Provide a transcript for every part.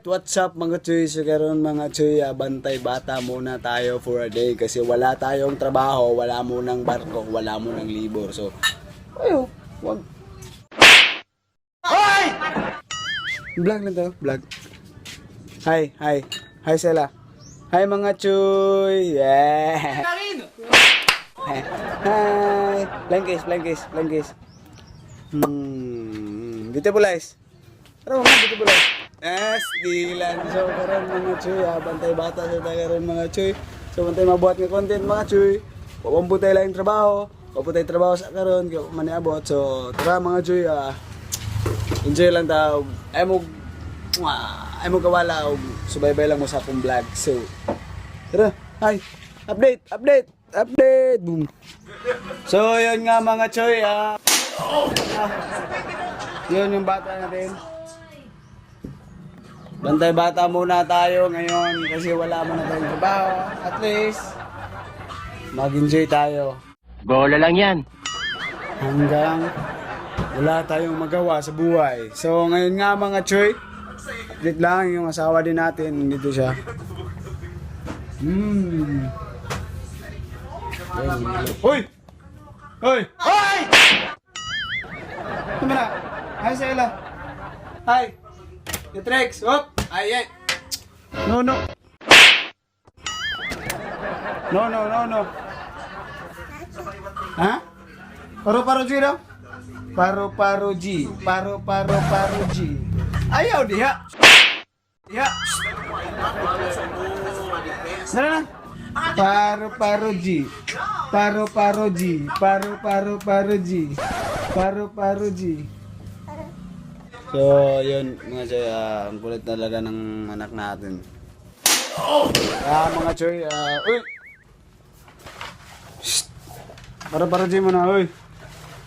What's up, mga chuy? So karon, mga chuy, bantay bata muna tayo for a day kasi wala tayong trabaho, wala munang barko, wala munang libor. So, ayo, wag. Hoy! Vlog na to, vlog. Hi, hi. Hi, Sela. Hi, mga chuy. Yeah. Hi. Flying kiss, flying kiss, flying kiss. Beautiful eyes. Tara mga beautiful eyes. Yes, dilan. So karon, mga chuy, bantay bata sa tayo karon, mga chuy. So bantay mabuhat nga content, mga chuy. Wa putay lang trabaho. Wa putay trabaho sa karon kay wa man niabot. So tara, mga chuy, enjoy lang ta. Ay mo kawala og subaybay lang mo sa akong vlog. So tara, hi. Update, update, update. Boom. So yun nga, mga choy, yun yung bata natin. Bantay bata muna tayo ngayon kasi wala muna tayong trabaho. At least, mag-enjoy tayo. Bola lang yan. Hanggang wala tayong magawa sa buhay. So ngayon nga, mga choy, update lang yung asawa din natin. Dito siya. Hoy! Hoy! Hoy! Tama na. Hi, Sela. Hi. Netrex. Hop. Ay, ay. No, no. No, no, no, no. Ha? Paro, paro, G daw? Paro, paro, G. Paro, paro, paro, G. Ayaw, diha. Diha. Dala na. Paro, paro, G. Paro, paro, G. Paro, paro, paro, G. Paro, paro, G. So, yun, mga choy, ang kulit talaga ng anak natin. Mga choy, uy! Shh! Paro, paro, G muna, uy!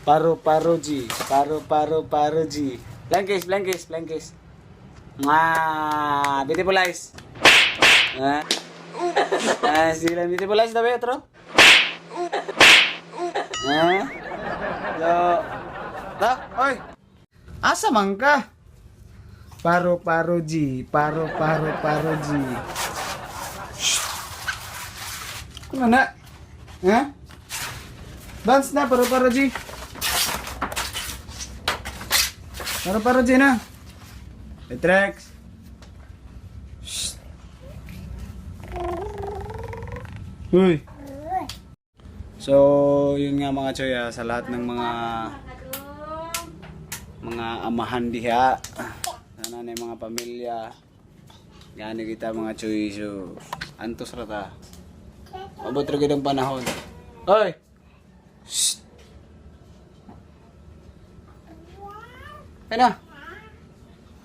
Paro, paro, G. Paro, paro, paro, G. Blank kiss, blank kiss, blank kiss. Mwah! Beautiful eyes. Ah? Sila beautiful eyes daw, otro? Ah? So, ta, oy! Asa man ka? Paro, paro, G. Paro, paro, paro, G. Shh! Kung na? Ha? Dance na, paro, paro, G. Paro, paro, G na. Etrex. Shh. Uy. So, yun nga, mga choy, sa lahat ng mga amahan diha. Sana na yung mga pamilya. Gani kita, mga choy. So, antos ra ta. Abot ra gid ang panahon. Oy! Shh! Ano?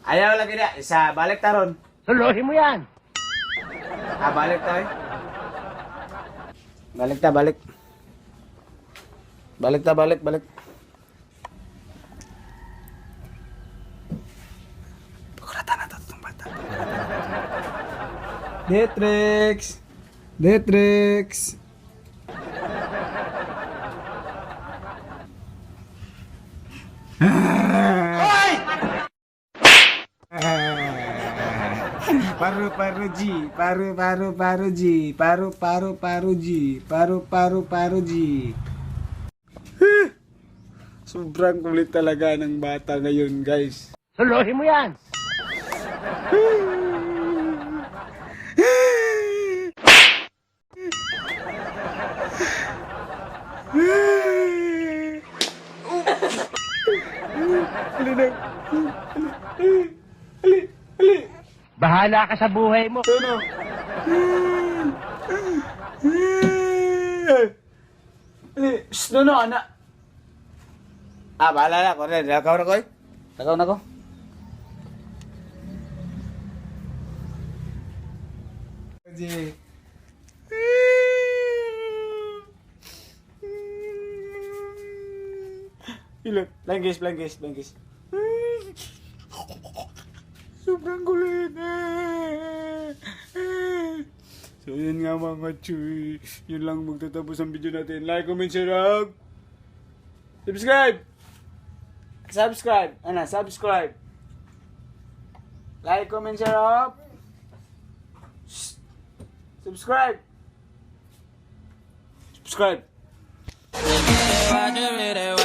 Ayaw lagi na. Isa, balik taron. Suluhin mo yan. Balik tayo. Balik ta, balik. Balik ta, balik, balik. Pakurata na to, itong bata. Detrix! Detrix! Paru paru G, paru paru paru G, paru paru paru G, paru paru paru G. Sobrang kulit talaga ng bata ngayon, guys. Suluhin mo yan. Ali na. Ali, ali, ali. Bahala ka sa buhay mo. Ano? Ali, shh, no, no, anak. Bahala na. Kore, lakaw na ko eh. Lakaw na ko. G. Ilan? Langis, langis, langis. Sobrang kulit. So yun nga, mga chuy. Yun lang magtatapos ang video natin. Like, comment, share, and subscribe! Subscribe! Ano? Subscribe! Like, comment, share up. Shh. Subscribe. Subscribe. Watch it,